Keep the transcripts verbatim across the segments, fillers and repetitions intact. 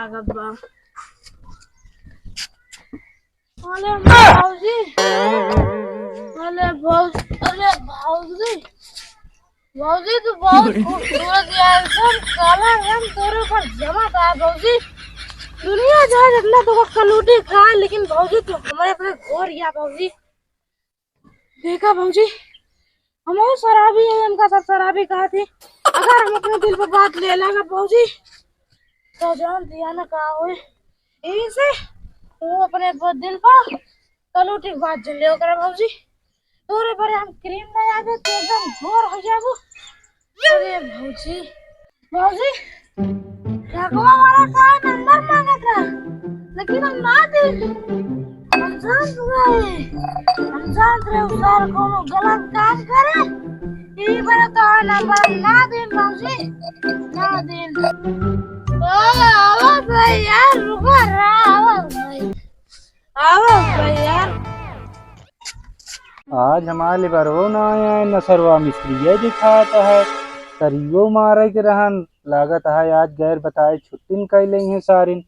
लागत बा। अरे भौजी, अरे भौज-, अरे भौजी, भौजी तू बहुत खूबसूरत यार, सब काला रंग तोरे ऊपर जमा बा भौजी। दुनिया चाहे जितना तोका कलूटी खाए, लेकिन भौजी तू हमरे अपने गोर या भौजी। देखा भौजी, हम शराबी है, हमका सब शराबी कहत ही। अगर हम अपने दिल पे बात ले लागा भौजी, तो जान दिया ना का होए। यही से वो अपने दिल पर कलूटी बात जन ले ओकरा भौजी। तोरे बरे हम क्रीम लगा दे, तू एकदम झोर हो जाबू। अरे भौजी, भौजी, ठगवा वाला सारा नंबर मांगत रहा, लेकिन हम ना दे। हम जानत रहे, हम जानत रहे उ सारा कोनो गलत काम करे। ई बार तो नंबर हम ना दे भौजी, ना दे। ओ, आवत है यार, रुको रहा, आवत है। आवत है यार। आज हमारे लेबरवो ना आया है, न सरवा मिस्त्रिये दिखात है। सरियो मारे के रहन, लागत है आज गैर बताए छुट्टिन कइ लेइ हैं सारिन।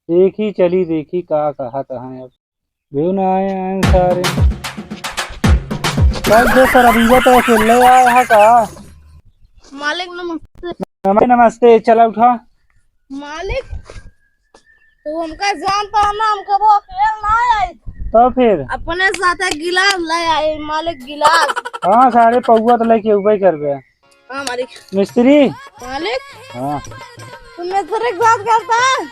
देखी चली, देखी का कहत है अब। वे ना आए, आए सारे। कल दो सर अभी तो अकेले आए है का? मालिक नमस्ते। नमस्ते, नमस्ते, चला उठा। मालिक, तू हमका जानता है ना, हम कबो अकेले ना आए। तो फिर? अपने साथे गिलास ले आए, मालिक, गिलास। हाँ, सारे पौवा तो लेके उबे करबे। हाँ, मालिक। मिस्त्री? मालिक? हाँ। तू मिस्त्री के साथ करता है?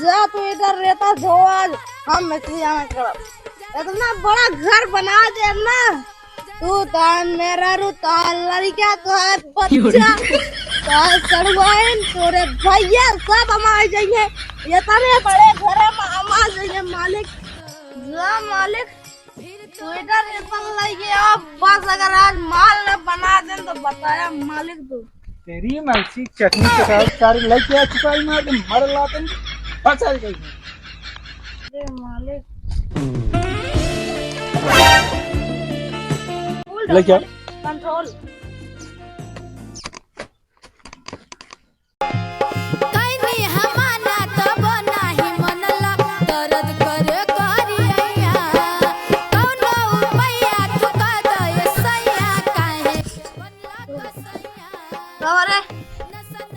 जा, तू इधर रहता जो आज, हम मिस्त्री आना करब। इतना बड़ा घर बना दे ना, तू, तोहार मेहरारू, तोहार लड़िका, तोहार बच्चा, तोहार सड़ुआइन, तोरे भैया, सब हमार जइहे। इतने बड़े घर में हमार जइहे, मालिक। जा, मालिक, स्वेटर, एप्पल लइके आओ, बस अगर आज माल न बना देन तो बताया, मालिक, तू। तेरी मौसी चटनी के साथ सारे लइके आ चुका है, मार के मर लाते हैं, फंसा गई। अरे मालिक। लइके आ। कंट्रोल। कैनी हमाना तब नाही मनला, दर्द करे करिया। कौनो उपाया तू कर दे सैया, काहे बनला कसैया? का रे?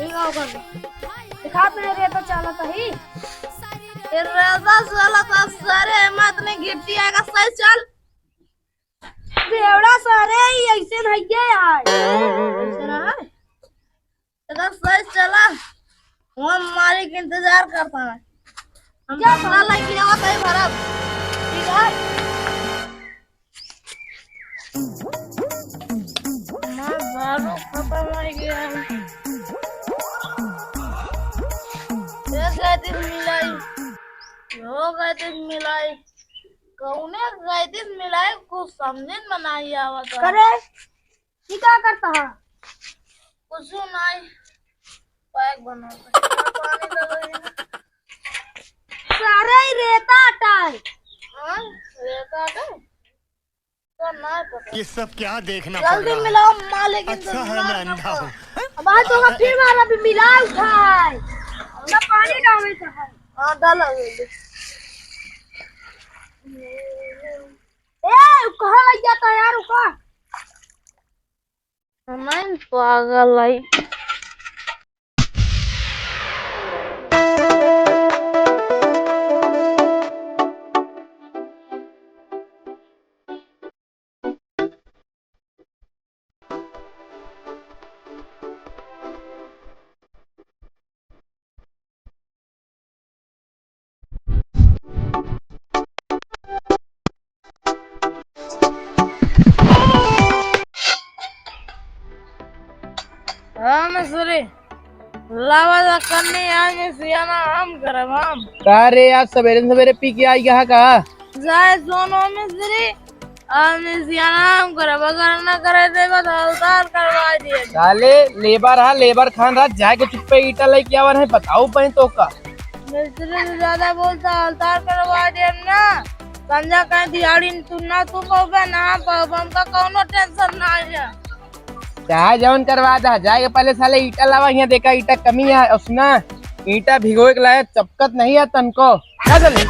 ई का कर? दिखा पे रे तो चलत ही। ए रे बस वाला तो सारे मत ने गिट्टी आएगा, सही चल। बेवड़ा सारे ही ऐसे नहीं है यार। ऐसे ना है? तो सही चला। हम मालिक के इंतजार करता है। हम जा। अपना लड़की जावा तय भरब। ठीक है? मैं बारो खत्म हो गया। ये गए दिन मिलाई, हो गए दिन मिलाई, कौने गए दिन मिलाई, कुछ समझे में नहीं आवत है। करे, ई का करता है? कुछ नहीं, पैक बनाता है। पानी डालो यहाँ। सारे ही रेता हटाए। हाँ, रेता हटाए? तो ना पता। ये सब क्या देखना पड़ रहा है? जल्दी मिलाओ, मालिक इंतजार करता है। अच्छा है मैं अंधा हूँ। अब आज तो फिर मारा भी मिला उठाए। ना पानी डाले तो है। हाँ, डाला जल्दी। ए, कहाँ लग जाता है यार, रुका। हम पागल है। हाँ, मिस्त्री, लावा जा कन्नी, आज मिसियाना हम करब हम। का रे, आज सवेरे सवेरे पी के आई कहाँ का? जाए सोनो मिस्त्री, आज मिसियाना हम करब, अगर ना करे देबा तो हलताल करवा दिए। साले, लेबर हा, लेबर खान रहा, जाके चुप्पे ईटा लेके आवा, नहीं बताओ पहले तो का। मिस्त्री से ज्यादा बोलता, हलताल करवा दिए ना। संजा कहीं दिहाड़ी तू ना तू पाउबे, ना हम पाउबे, हमका कौनो tension ना है। चाहे जवन करवा दा, जाके पहले साले ईटा लावा, यहाँ देखा ईटा कमी है, और सुना, ईंटा भिगोए के लायक चपकत नहीं है तनको। का चले?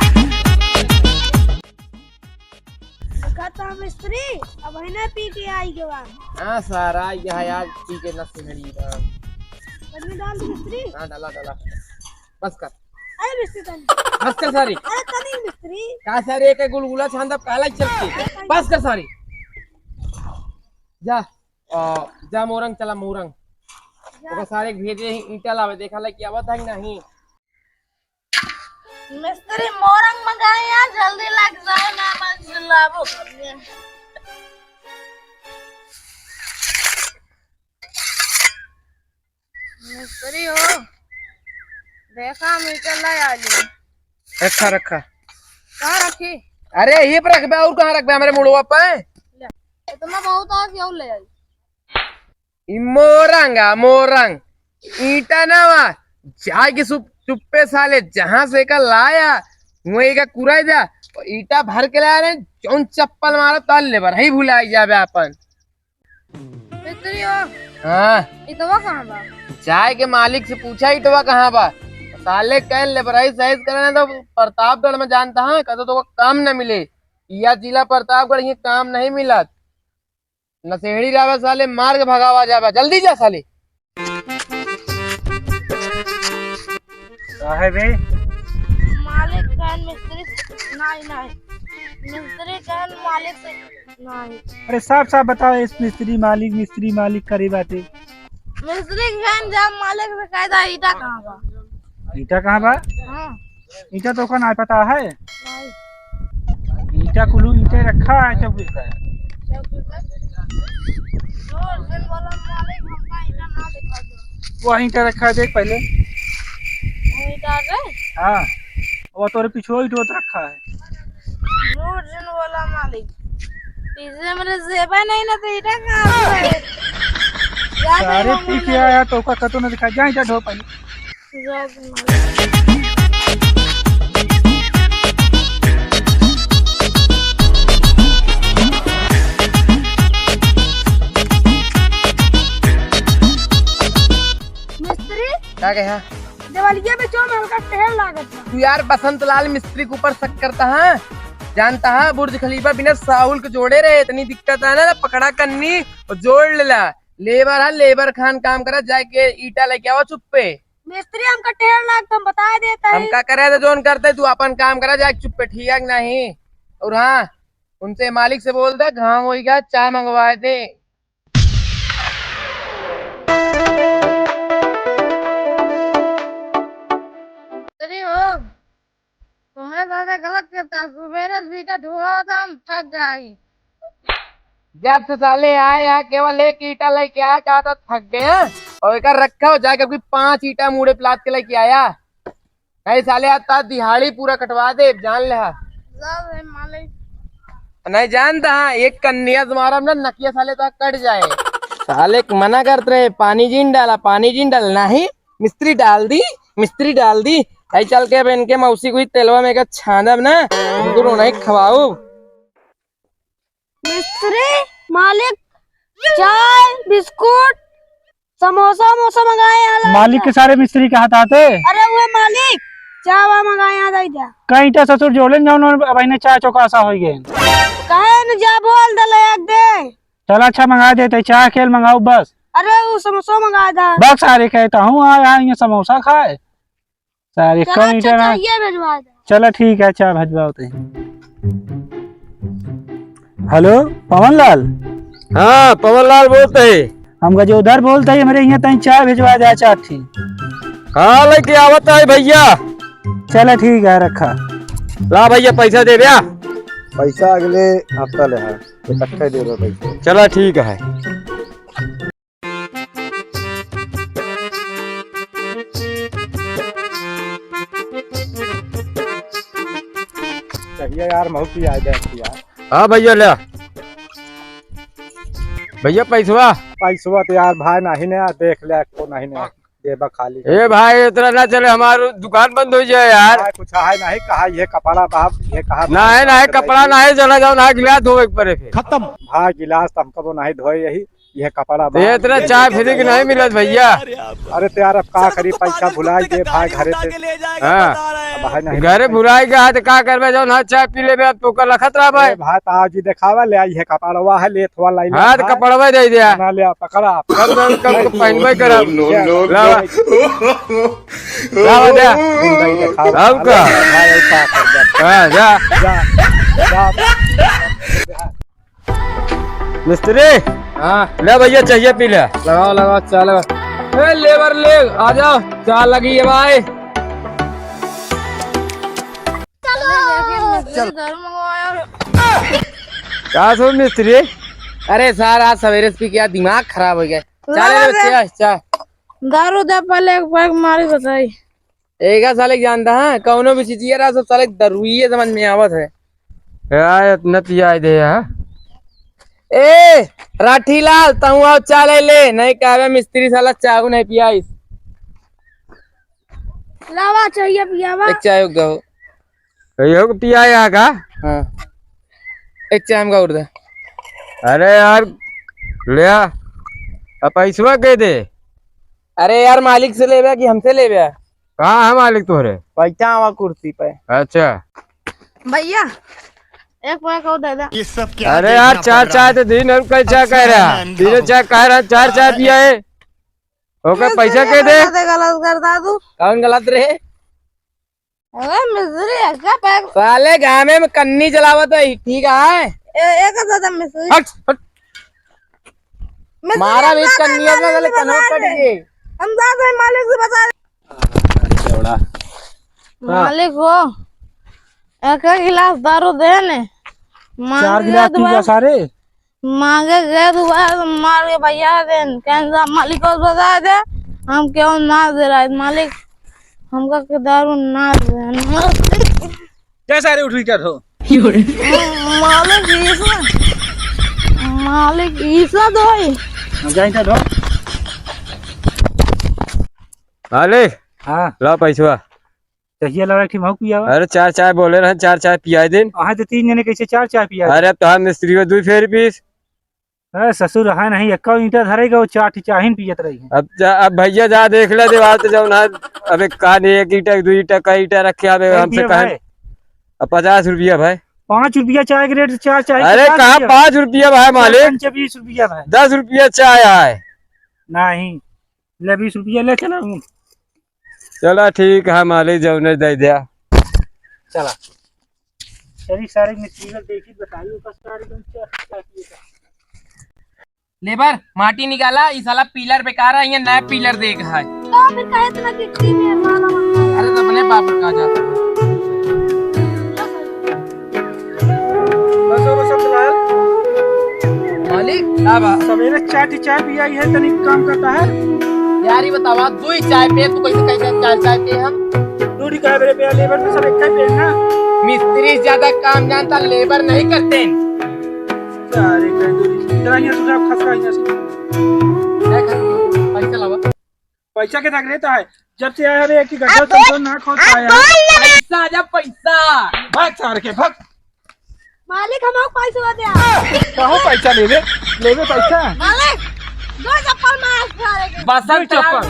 देखा तो मिस्त्री, अब है ना पी के आई के बाद। हाँ सारा, यह आज पी के नस घड़ी बा। पानी डाल दे मिस्त्री। हाँ, डाला, डाला। बस कर। अरे मिस्त्री तनी। बस कर सारी। अरे तनी मिस्त्री। का सारी एक गुलगुला छान दब काला चल के। अरे तनी। बस कर सारी। जा, अ, जा मोरंग चला मोरंग। जा। ओकर सारे के भेजे ही ईंटा लावे, देखा ला कि आवत है कि नहीं। मिस्त्री मोरंग मंगाए यार, जल्दी लग जाए ना, मैं चिल्लाबो करिए। मिस्त्री हो, देखा मीटर ला आली। रखा, रखा। कहाँ रखी? अरे, यहीं पर रखबे, और कहाँ रखबे? हमारे मुड़वा पे। ले, इतना बहुत आ गया, ले आई। ई मोरंग आ, मोरंग। ईंटा ना वा, जाए के सुप-, चुप्पे साले, जहाँ से का लाया, वहीं का कुराई जा। और ईंटा भर के लाया रे, जौन चप्पल मारा, तो लेबर ही भुलाई जाबे अपन। मिस्त्री हो। हाँ। इटवा कहाँ बा? जाए के मालिक से पूछा इटवा कहाँ बा। साले कह लेबराई साइज करना तो प्रतापगढ़ में जानता है, कहते तो काम न मिले। या जिला प्रतापगढ़ ये काम नहीं मिलत। नशेड़ी रावे साले मार के भगावा जाबे। जल्दी जा साले। काहे बे? मालिक कहन मिस्त्री से, नहीं, नहीं। मिस्त्री कहन मालिक से, नहीं। अरे साफ साफ बताओ, इस मिस्त्री मालिक, मिस्त्री मालिक करे बाटे। मिस्त्री कहन जा मालिक से कह दा, ईटा कहाँ बा? ईटा कहाँ बा? हाँ। ईटा तो ओका ना पता है। नहीं। ईटा कुलू ईटे रखा है चौकी पे। चौकी पे? जोर से बोला मालिक, हमका ईटा ना दिखा दो। वही ईटा रखा है, देख पहले। वही ईटा रे? हाँ, वो तोरे पीछे ईटो रखा है। जोर से बोला मालिक, पीछे मेरे जेबे नहीं ना, तो ईटा कहाँ से? जा सारे तेरा पीछे मालिक। आया तो ओका कतो ना दिखा, जा ईटा ढो पहले। मिस्त्री, का कहा? देवलिया में जो हमका टेढ़ लागत बा। तू यार बसंत लाल मिस्त्री के ऊपर शक करता है? जानता है बुर्ज खलीफा बिना साहुल के जोड़े रहे, इतनी दिक्कत है ना, पकड़ा कन्नी और जोड़ लेला। लेबर है, लेबर खान काम करा, जाके ईटा लेके आवा चुप्पे। मिस्त्री हमका टेढ़ लागत, हम बता देता है। हम का करे तो जोन करते, तू अपन काम करा, जाके चुप्पे, ठीक है कि नहीं? और हाँ, उनसे मालिक से बोल दे, घाम होई गया, चाय मंगवा दे। अरे हो, तुम्हें ज्यादा गलत करता, सुबेरे से ईटा ढोआ था, हम थक गए। जब से साले आए हैं, केवल एक ईटा लेके आया, कहा था थक गए हैं, और एक रखा हो जाके कोई पांच ईटा मूड़े पे लाद के लेके आया। नहीं साले, आज तार दिहाड़ी पूरा कटवा दे, जान ले हा। जाओ रे मालिक। नहीं जानता, हाँ, एक कन्या तुम्हारा ना नकिया साले तो कट जाए। साले के मना करत रहे, पानी जिन डाला, पानी जिन डाला, नहीं, मिस्त्री डाल दी, मिस्त्री डाल दी। आई चल के अब इनके मौसी को ही तेलवा में का छानब ना, उनको रोना ही खवाऊ। मिस्त्री, मालिक, चाय, बिस्कुट, समोसा, वमोसा मंगाए यहाँ ला मालिक जा। के सारे मिस्त्री कहाँ थे? अरे हुए मालिक, चाय वा मंगाए यहाँ दे जा। कहीं तो ससुर जोड़े न जाओ, अब इन्हें चाय चौकासा हो गए। कहे न जा बोल दे ले एक दे। चल अच्छा मंगा देते, चाय खेल मंगाओ बस। अरे वो समोसा मंगा दा। बस सारे कहता हूँ, आ यहाँ ये समोसा खाए। सारे चला, कौन अच्छा, इधर आ- चाहिए भिजवा दे। चला, ठीक है, अच्छा, भिजवाओ ते। हेलो, पवन लाल? हाँ, पवन लाल बोलते हैं। हम गजोधर बोलते हैं, हमरे यहाँ तई चाय भिजवा दे, चार ठी। हाँ, लेके आवत है भैया। चला, ठीक है, रखा। ला भैया, पैसा दे भैया। पैसा अगले हफ्ता ले, हाँ, इकट्ठे दे दो पैसा। चला, ठीक है। कहिया यार, महू की याद है यार। हाँ भैया, ले। भैया, पैसवा। पैसवा तो यार भाई नहीं ने, देख ले, को नहीं ने, देबा खाली। ए भाई, इतना ना चले, हमार दुकान बंद हो जाए यार। भाई, कुछ है नहीं, कहा ये कपड़ा बा, ये कहा नहीं, भाई, नहीं, कपड़ा नहीं, चला जाओ, ना गिलास धोवे के पड़े फिर। खत्म। भाई, गिलास तो हम कबो नहीं धोए, यही ये कपड़ा तो ये बांध इतना के चाय फ्री के नहीं मिलत भैया। अरे तो यार, अब का करी, पैसा भुलाई गए भाई घरे से। हाँ। अब है नहीं घरे भुलाई गया है तो का करबे, जौन हाथ चाय पी लेबे, अब तो कर रखत रह भाई। अरे भाई, तो आज ही देखावा, ले आई है कपड़वा है, लेत हुआ लाई हाँ, तो भाई। कपड़वा दे दिया। ना ले आ, पकड़ा। कर दे, कल को पहनबे करब। No, no, no, लावा। No। लावा दे। गुंडई देखावा। अब का? अरे भाई, अब का कर दे? हाँ, जा। जा, जा। मिस्त्री, हाँ। ले भैया, चाहिए पी ले। लगाओ, लगाओ, चाय लगाओ। ए, लेबर ले, आ जाओ, चाय लगी है भाई। चल। का सो मिस्त्री? अरे सार, आज सवेरे से पी के यार दिमाग खराब हो गया। चाय ले लो, चाय, चाय। दारू दे, पहले एक पैक मारी बताई। एका साले के जानता है, कौनो भी चीज ये रहा, सब साले दरुइये समझ में आवत है। यार, इतना पियाई दे, हाँ? ए, राठीलाल, तहूँ आओ, चाय ले ले, नहीं कहबे मिस्त्री साला चाय नहीं पियाइस। लावा, चाहिए पियावा। एक चाय हो गो। कहियो के पियाए आ का? हाँ। एक चाय हमका और दे। अरे यार, ले आ। अब पैसवा के दे? अरे यार, मालिक से लेबे कि हमसे लेबे? कहाँ है मालिक तोहरे? बैठा हवा कुर्सी पे। अच्छा। भैया, एक पैक और दे दे। ये सब क्या अरे यार, देखना चार पड़ रहा चाय है? तो दिन और कई चाय अच्छा कह रहा है, अंधा तीनों हूँ। चाय कह रहा है, चार चाय पिया है। ओके, पैसा के दे? गलत कर दा तू। कौन गलत रे? अरे मिस्त्री, ऐसा पैक साले गामे में कन्नी चलावत है, ठीक है? ए, एक दादा मिस्त्री। हट, हट। मिस्त्री, मारा हम भी जाते हैं कन्नी है, मालिक साले से कन्हवा बता कट दे। गए। हम जाते हैं मालिक से बता दे। अरे चौड़ा। मालिक हो, एक गिलास दारू दे ने। मांग चार गिलास लिया पी गया दुआ। सारे। मांगे गए दुआ तो मार के भैया देन, कहन सा मालिक को बता दे, हम क्यों ना दे रहा है, मालिक, हमका के दारू ना दे। जय सारे उठ के हो। मालिक ईसा, मालिक ईसा दोई। हम जाइन तो दो। मालिक, हाँ। ला पैसवा। चाहिए लगा कि महू पियावा। अरे चार चाय बोले रहे, चार चाय पियाई दिन। हाँ, तो तीन जने कैसे चार चाय पिया? अरे अब तो हम मिस्त्री को दुई फेर पीस। अरे ससुर, रहा नहीं, एक ईंटा धरेगा, वो चार ठी चाहिन पियत रही है। अब जा, अब भैया जा देख ले दीवार तो जौन है, अबे का नहीं, एक ईंटा, दो ईंटा, कई ईंटा रखे, अबे कई हमसे रुपया कहे। भाई? अब पचास रुपया भाई। पाँच रुपया चाय के रेट, चार चाय अरे पचास कहाँ रुपया। पाँच रुपया भाई मालिक? पंचे बीस रुपया भाई। दस रुपया चाय आए। नहीं, ले बीस रुपया ले चला हूँ। चला ठीक है मालिक, जौने दे दिया। चला। तेरी सारी मिस्त्री देखी बताइए, बस सारी तुम क्या, क्या किए थे? लेबर, माटी निकाला, ई साला पिलर बेकार है, ये नया पिलर देख है। तो फिर कहे इतना गिट्टी में माला माला। अरे तो अपने बाप का जाता है। बस और सब फिलहाल। मालिक, का बा? सवेरे चाय ठी चाय पियाई है, तनी काम करता है। यार, ये बतावा, दो ही चाय पे तू कैसे, कैसे चाय, चाय पे हम? दो ठी काहे बरे पे, लेबर तो सब एक ही पे ना। मिस्त्री ज्यादा काम जानता, लेबर नहीं करते। अरे, कहीं दो ठी। चला, यहाँ सुझाव खसरा यहाँ से। क्या कर? पैसा लावा। पैसा के तक रहता है, जब से आया रे कि गड्ढा अब बोल, संतोष ना खोद अब पाया। बोल ना। पैसा आ जा, पैसा। भाग सारे के, भाग। मालिक, हम पैसा दे। कहो पैसा लेवे, लेवे पैसा। मालिक, दो चप्पल मार सारे के। बसंत दो चप्पल।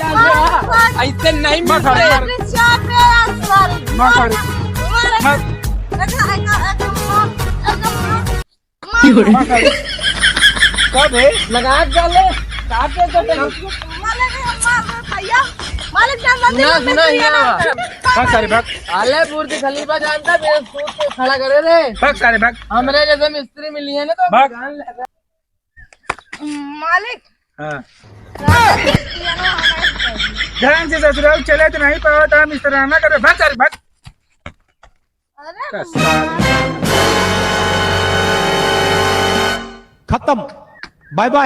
राम। ऐसे नहीं मार सारे, मार। अरे, चाप पे आ सारे। मार सारे। मार। मार। एक, एक, एक, एक, एक, मार। कब है? लगा के ले, काट दे तो। मालिक, हम मार दे भैया। मालिक, जान दे, सुना, सुना, यहाँ। भाग सारे, भाग। आले बुर्ज खलीफा जानता, मेरे सूट पे खड़ा करे रे। भाग सारे, भाग। हमरे जैसे मिस्त्री मिली है ना, तो भाग। जान ले। मालिक। हाँ। ध्यान से ससुराल चले तो नहीं पावा, तो हम इस तरह ना करे। भाग सारे, भाग। अरे खत्म, बाय बाय।